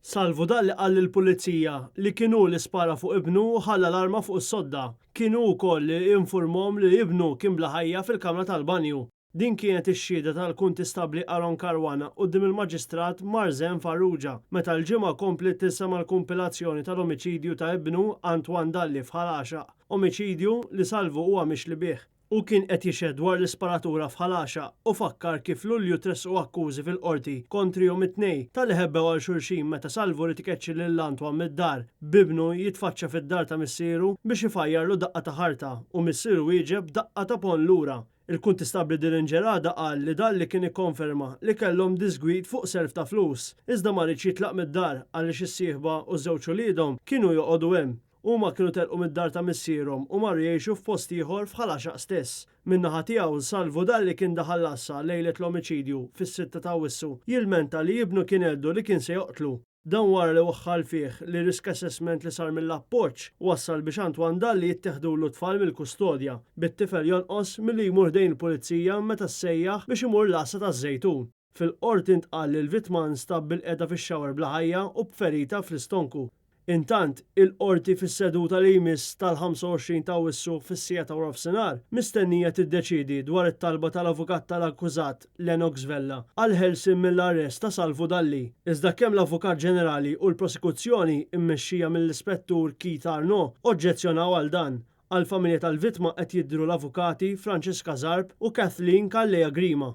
Salvu Dalli qal lill-Pulizija li kien hu li spara fuq ibnu u ħalla l-arma fuq is-sodda. Kien hu wkoll li infurmhom li ibnu kien bla ħajja fil-kamra tal-banju. Din kienet ix-xhieda tal-Kuntistabbli Aaron Caruana quddiem il-Maġistrat Marzen Farrugia meta l-Ġimgħa kompliet tisema' l-kumpilazzjoni tal-omiċidju ta' ibnu Antoine Dalli f'Ħal Għaxaq, omiċidju li Salvu huwa mixli bih. Hu kien qed jixhed dwar l-isparatura f'Ħal Għaxaq u fakkar kif f'Lulju tressqu akkużi fil-Qorti kontrihom it-tnejn talli ħebbew għal xulxin meta Salvu ried ikeċċi lil Antoine mid-dar, b'ibnu jitfaċċa fid-dar ta' missieru biex ifajjarlu daqqa ta' ħarta u missieru wieġeb b'daqqa ta' ponn lura. Il-Kuntistabbli Dylan Gerada qal li Dalli kien ikkonferma li kellhom diżgwid fuq self ta' flus, iżda ma riedx jitlaq mid-dar għaliex is-sieħba u żewġ uliedhom kienu joqogħdu hemm. Huma kienu telqu mid-dar ta' missierhom u marru jgħixu f'post ieħor f'Ħal Għaxaq stess. Min-naħa tiegħu, Salvu Dalli kien daħal l-għassa lejlet l-omiċidju, fis-sitta ta' Awwissu, jilmenta li ibnu kien għeddu li kien se joqtlu. Dan wara li waħħal fih li risk assessment li sar mill-Appoġġ wassal biex Antoine Dalli jitteħdulu t-tfal mill-kustodja, bit-tifel jonqos milli jmur ħdejn il-Pulizija meta ssejjaħ biex imur l-għassa taż-Żejtun. Fil-Qorti ntqal li l-vittma nstab bilqiegħda fix-shower bla ħajja u b'ferita fl-istonku. Intant, il-Qorti fis-seduta li jmiss tal-25 ta' Awwissu fis-siegħa ta' waranofsinhar mistennija tiddeċiedi dwar it-talba tal-avukat tal-akkużat Lennox Vella għall-ħelsien mill-arrest ta' Salvu Dalli. Iżda kemm l-Avukat Ġenerali u l-Prosekuzzjoni mmexxija mill-Ispettur Keith Arnaud oġġezzjonaw għal dan. Għall-familja tal-vittma qed jidhru l-avukati Francesca Zarb u Kathleen Calleja Grima.